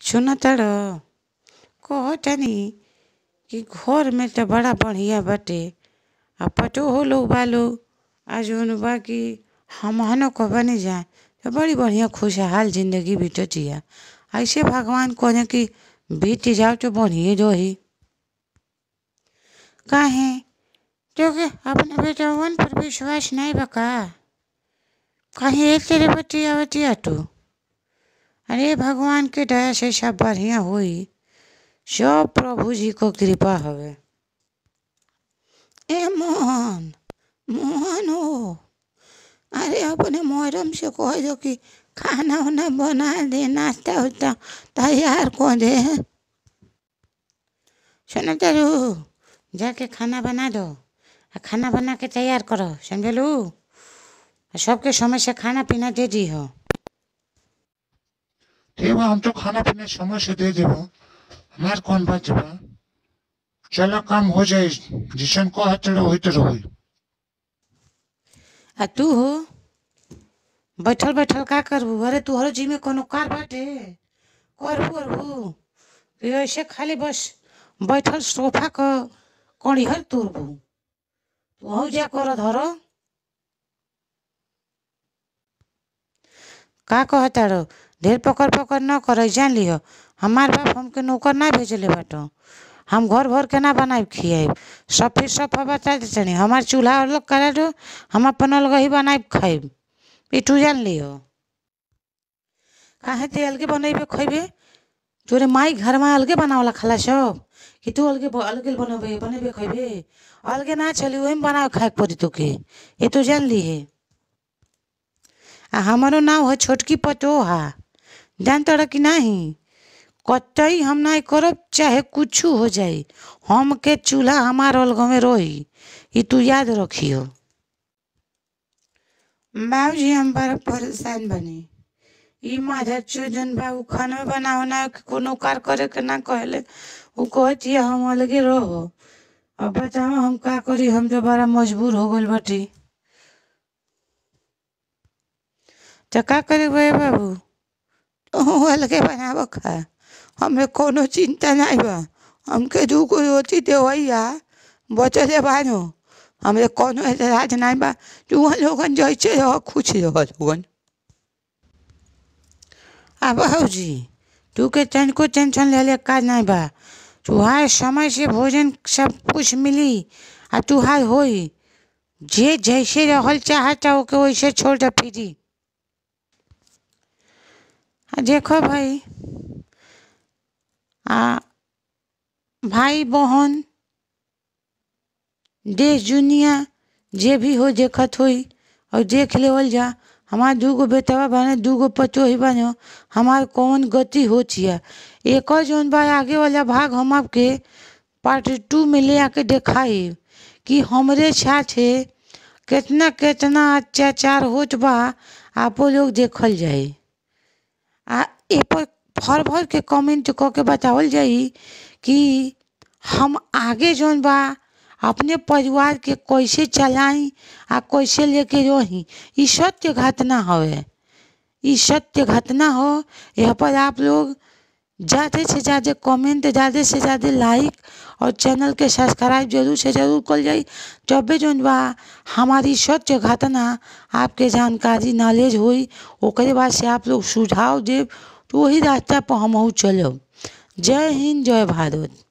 सुनताड़ कहतानी कि घर में त बड़ा बढ़िया बाटे आ पटोहो लोग बा लोग आ जौन बा कि हमहनो क बनी जा त बड़ी बढ़िया खुशहाल जिंदगी बीततिया। ऐसे भगवान करें कि बीत जाओ तो बढ़िए रही। काहे तोके अपने बेटवन पर विश्वास नहीं बा का? काहे ए तेरे बतियावतिया तू? अरे भगवान के दया से सब बढ़िया होई, सब प्रभु जी को कृपा हवे। ए मोहन, मोहन हो, अरे अपने मोहरम से कह दो कि खाना वाना बना दे, नाश्ता उस्ता तैयार कर दे। सुनो तारू, जाके खाना बना दो आ खाना बना के तैयार करो, समझलू? सबके समय से खाना पीना दे दी हो। ठीक बा, हम तो खाना पीना समय से दे देबो, हमार कौन बात बा। चलो काम हो जाए, जिसन कहत रहो वही तो होई। आ तू हो बैठल बैठल का करबू? अरे तुहरो जी में कोनो कार बाटे? करबू अरबू कि ऐसे खाली बस बैठल सोफा क कड़िहर तुरबू? तुहू जा कर धरो। का कहतारो? ढेर पकड़ पकड़ न कर, जान लिह हमार बाप हमके नौकर ना भेजले बाटो। हम घर भर के ना बनाइब खियाइब, सब फिर सब बता देतनी। हमार चूल्हा अलग करा दो, हम अपन अलग ही बनाइब खाइब, ई तू जान लिहो। काहे ते अलगे बनैबे खैबे? तोरे माई घर में अलगे बनावला खाला सब कि तू अलगे अलगे बनबे बनेबे खैबे? अलगे ना चली, वही में बनावे खाए के पड़ी तोके, ये तो जान लीहे। आ हमारो नाम है छोटकी पटोहा, जान तोरा कि नाही? कतई हम नहीं करब चाहे कुछ हो जाए, हम के चूल्हा हमार अलग में रही, ई तू याद रखियो। बाबूजी हम बड़ा परेशान बनी। ई माधर चोदन बाबू खाना बना उना के कोनो कार करे के ना कहले, उ कहतिया हम अलगे रहो। अब बताओ हम का करी, हम तो बड़ा मजबूर हो गइल बाटी। तो का करे बे बाबू? तू अलगे बनाव खा, हमें कोनो चिंता नहीं बा। हमके दूगो रोटी देवैया बचले बानो, हमरे कोनो एतराज नहीं बा। तू लोगन जैसे रह खुश रह लोगन। आ बाबूजी तू के तनको टेंशन ले ले का नहीं बा। तुहार समय से भोजन सब कुछ मिली आ तुहार होई, जे जैसे रहल चाहता ओके वैसे छोड़ दे फिरी। देखो भाई, आ भाई बहन देश दुनिया जे भी हो देखत होई और देख लेवल जा। हमार दूगो बेटवा बाने, दूगो पतोही बाने, हमार कौन गति होतिया। एक जौन बा आगे वाला भाग हम आपके पार्ट 2 में ले आके देखाई कि हमरे साथे कितना कितना अत्याचार होत बा, आपो लोग देखल जाई। आ ए पर भर भर के कमेंट क के बतावल जाई कि हम आगे जौन बा अपने परिवार के कैसे चलाई आ कैसे लेके रही। ई सत्य घटना हवे, ई सत्य घटना हो। यह पर आप लोग ज़्यादा से ज़्यादा कमेंट, ज़्यादा से ज़्यादा लाइक और चैनल के सब्सक्राइब जरूर से जरूर कर जाई, तबे जौन बा हमारी सत्य घटना आपके जानकारी नॉलेज होई। ओकरे बाद से आप लोग सुझाव देब तो वही रास्ता पर हमहू चलब। जय हिंद, जय भारत।